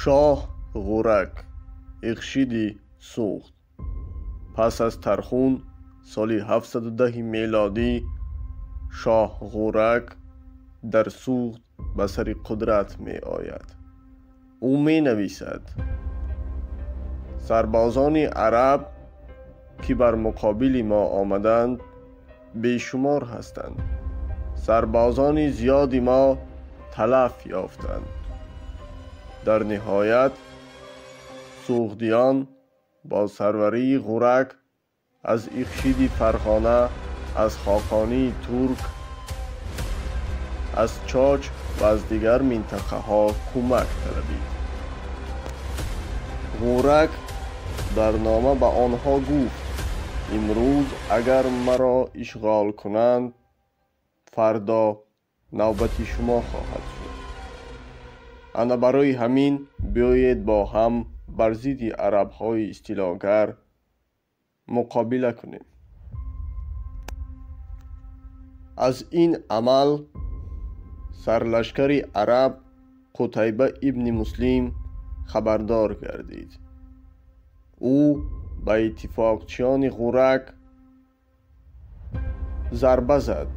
Шоҳ Ғурак, Иқшиди Суғд. Пас аз Тархун соли 710 мелодӣ Шоҳ Ғурак дар Суғд ба сари қудрат меояд. Ӯ менависад: сарбозони араб, ки бар муқобили мо омаданд, бешумор ҳастанд. Сарбозони зиёди мо талаф ёфтанд. Дар ниҳоят суғдиён бо сарварии Ғурак аз Иқшиди Фарғона, аз Хоқонии Турк, аз Чоч ва аз дигар минтақаҳо кӯмак талабид. Ғурак дар нома ба онҳо гуфт: имрӯз агар маро ишғол кунанд, фардо навбати шумо хоҳад шуд. Ана барои ҳамин биёед бо ҳам бар зидди арабҳои истилогар муқобила кунем. Аз ин амал сарлашкари араб Қутайба ибни Муслим хабардор гардид. Ӯ ба иттифоқчиёни Ғурак зарба зад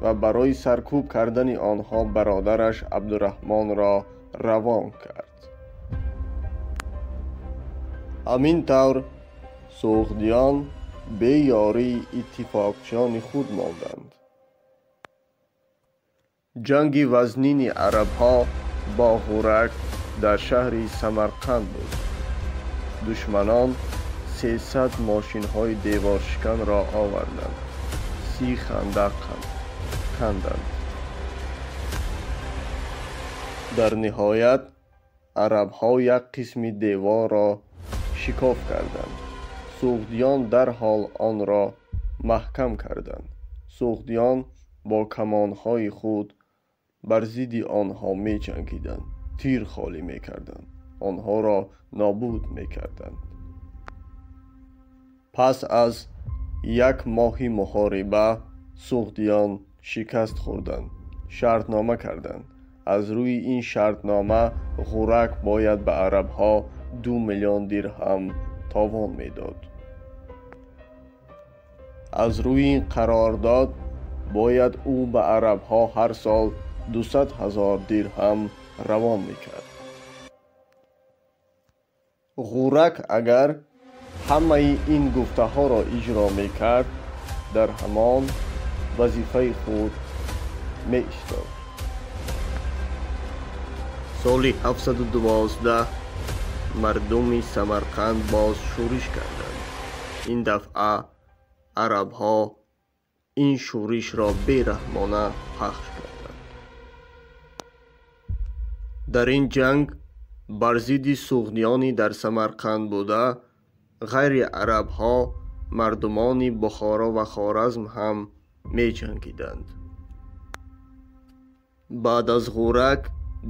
ва барои саркӯб кардани онҳо бародараш Абдураҳмонро равон кард. Ҳамин тавр суғдиён бе ёрии иттифоқчиёни худ монданд. Ҷанги вазнини арабҳо бо Ғурак дар шаҳри Самарқанд буд. Душманон 300 мошинҳои деворшиканро оварданд, 30 хандақ канданд. Дар ниҳоят арабҳо як қисми деворро шикоф карданд. Суғдиён дарҳол онро маҳкам карданд. Суғдиён бо камонҳои худ бар зидди онҳо меҷангиданд, тир холӣ мекарданд, онҳоро нобуд мекарданд. Пас аз як моҳи муҳориба суғдиён шикаст хӯрданд, шартнома карданд. Аз рӯи ин шартнома Ғурак бояд ба арабҳо 2 миллион дирҳам товон медод. Аз рӯи ин қарордод бояд ӯ ба арабҳо ҳар сол 200 000 дирҳам равон мекард. Ғурак агар ҳамаи ин гуфтаҳоро иҷро мекард, дар ҳамон вазифаи худ меистод. Соли 712 мардуми Самарқанд боз шӯриш карданд. Ин дафъа арабҳо ин шӯришро бераҳмона пахш карданд. Дар ин ҷанг бар зидди суғдиёни дар Самарқанд буда, ғайри арабҳо мардумони Бухоро ва Хоразм ҳам меҷангиданд. Баъд аз Ғурак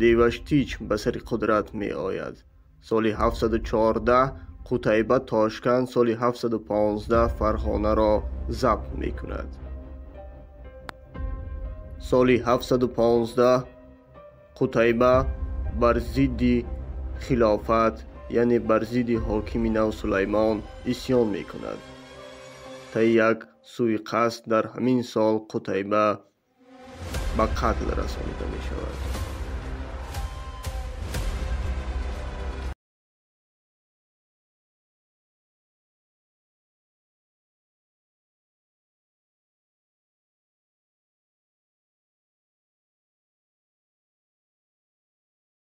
Деваштич ба сари қудрат меояд. Соли 714 Қутайба Тошканд, соли 715 Фарғонаро забт мекунад. Соли 715 Қутайба бар зидди хилофат, яъне бар зидди ҳокими нав Сулаймон исён мекунад. Таи як суиқасд дар ҳамин сол Қутайба ба қатл расонида мешавад.